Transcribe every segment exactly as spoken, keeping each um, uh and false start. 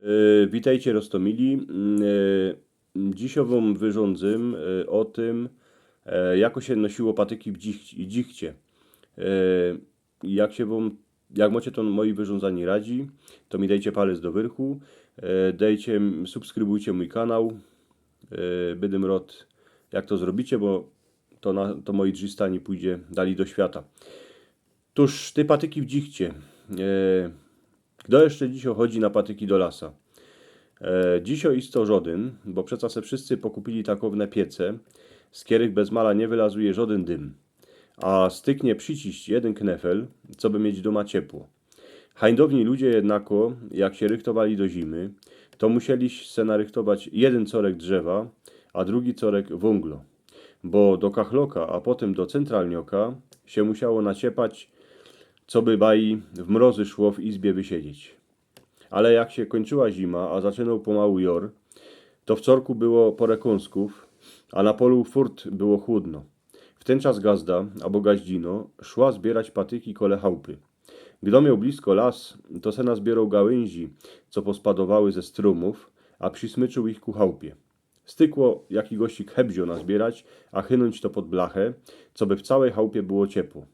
E, witejcie, roztomili. Mm, e, dzisiej wōm wyrządzym, e, ô tym, e, jako sie nosiło patyki w dzich-, dzichcie. E, jak sie wōm, jak mocie to moje wyrządzanie radzi, to mi dejcie palec do wyrchu, e, dejcie, m, subskrybujcie mōj kanał. E, bydym rod, jak to zrobicie, bo to, na, to moje drzistanie pōjdzie dalij do świata. Tōż te patyki w dzichcie. E, kto jeszcze dzisiej chodzi na patyki do lasa? E, dzisiej isto żodyn, bo przeca se wszyscy pokupili takowne piece, z kerych bez mala niy wylazuje żodyn dym. A styknie prziciś jedyn knefel, coby mieć dōma ciepło. Hańdowni ludzie jednako, jak sie rychtowali do zimy, to musieli se narychtować jedyn corek drzewa, a drugi corek wōnglo. Bo do kachloka, a potym do centralnioka sie musiało naciepać, coby baj w mrozy szło w izbie wysiedzieć. Ale jak sie kōńczyła zima, a zaczynoł pomału jor, to w corku było pore kōnsków, a na polu furt było chłodno. W tyn czas gazda, abo gaździno, szła zbierać patyki kole chałpy. Kto mioł blisko las, to se nazbieroł gałyńzi, co pospadowały ze strōmōw, a przismyczył ich ku chałpie. Stykło jakigoś hebzio nazbierać, a chynōńć to pod blachę, coby w cołkij chałpie było ciepło.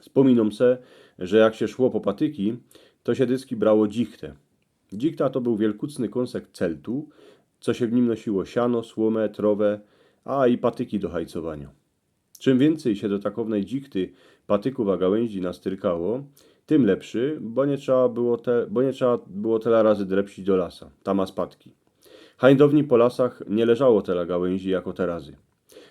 Spōminōm se, że jak sie szło po patyki, to sie dyski brało dzichtę. Dzichta to bōł wielkucny kōnsek celtu, co sie w nim nosiło siano, słōmę, trowę, a i patyki do hajcowanio. Czym wiyncyj sie do takownej dzichty patyków a gałyńzi nastyrkało, tym lepszy, bo niy trzeba było te, bo niy trzeba było tela razy drepsić do lasa, tam a spadki. Hańdowni po lasach niy leżało tela gałyńzi jako terazy.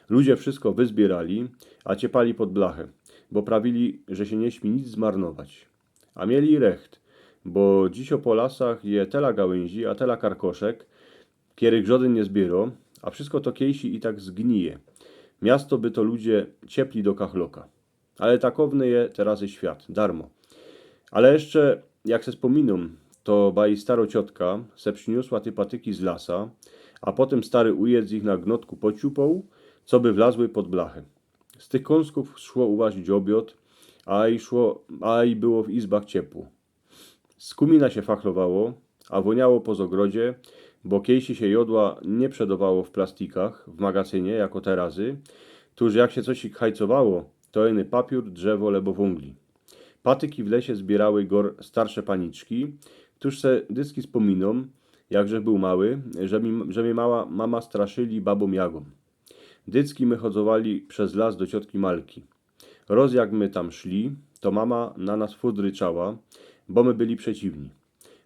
Ludzie wszysko wyzbierali, a ciepali pod blachę, bo prawili, że sie niy śmi nic zmarnować. A mieli recht, bo dzisiej po lasach je tela gałyńzi, a tela karkoszek, kerych żodyn niy zbiero, a wszysko to kejsi i tak zgnije. Miasto by to ludzie ciepli do kachloka. Ale takowny je terazy świat, darmo. Ale jeszcze, jak se spōminōm, to baj staro ciotka se prziniosła te patyki z lasa, a potym stary ujec ich na gnotku pociupoł, coby wlazły pod blachę. Z tych kōnsków szło uważyć ôbiod, a i szło, a i było w izbach ciepło. Z kōmina sie fachlowało, a wōniało po zogrodzie, bo kejsi sie jodła niy przedowało w plastikach w magacynie jako terazy. Tōż jak sie coś hajcowało, to iny papiōr, drzewo lebo wōngli. Patyki w lesie zbierały gor starsze paniczki. Tōż se dyski spōminōm, jak żech bōł mały, że mi, że mie mała, mama straszyli babōm Jagōm. Dycki my chodzowali bez las do ciotki Malki. Roz jak my tam szli, to mama na nas furt ryczała, bo my byli przeciwni.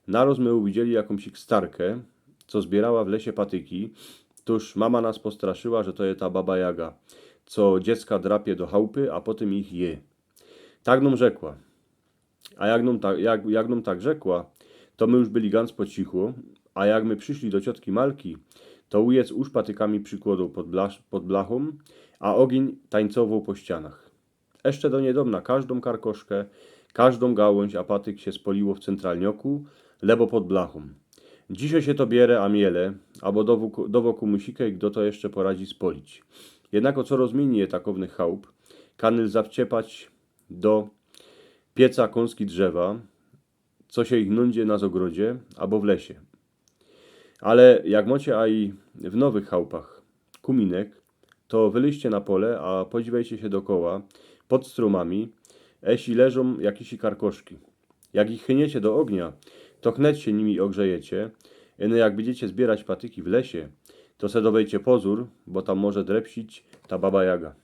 Naroz my uwidzieli jakōmś starkã, co zbierała w lesie patyki. Tōż mama nas postraszyła, że to je ta baba Jaga, co dziecka drapie do chałpy, a potym ich je. Tak nōm rzekła. A jak nōm ta-, jak, jak nōm tak rzekła, to my już byli gans po cichu, a jak my prziszli do ciotki Malki, to ujec już patykami przikłodoł pod blasz-, pod blachōm, a ôgiyń tańcowoł po ścianach. Jeszcze do niydŏwna kożdōm karkoszkã, kożdōm gałōńź a patyk sie spŏliło w centralnioku, lebo pod blachōm. Dzisiej sie to biere a miele, abo do wōku-, do wōku musikej, kto to jeszcze poradzi spŏlić. Jednako coroz mynij je takownych chałp, kanyl zawciepać do pieca kōnski drzewa, co sie ich nōńdzie na zogrodzie abo w lesie. Ale jak mŏcie aj w nowych chałpach kōminek, to wylyźcie na pole, a podziwejcie sie dokoła, pod strōmami, eśli leżōm jakisi karkoszki. Jak ich chyniecie do ôgnia, to chnet sie nimi ôgrzejecie, ino jak bydziecie zbierać patyki w lesie, to se dŏwejcie pozōr, bo tam może drepsić ta baba Jaga.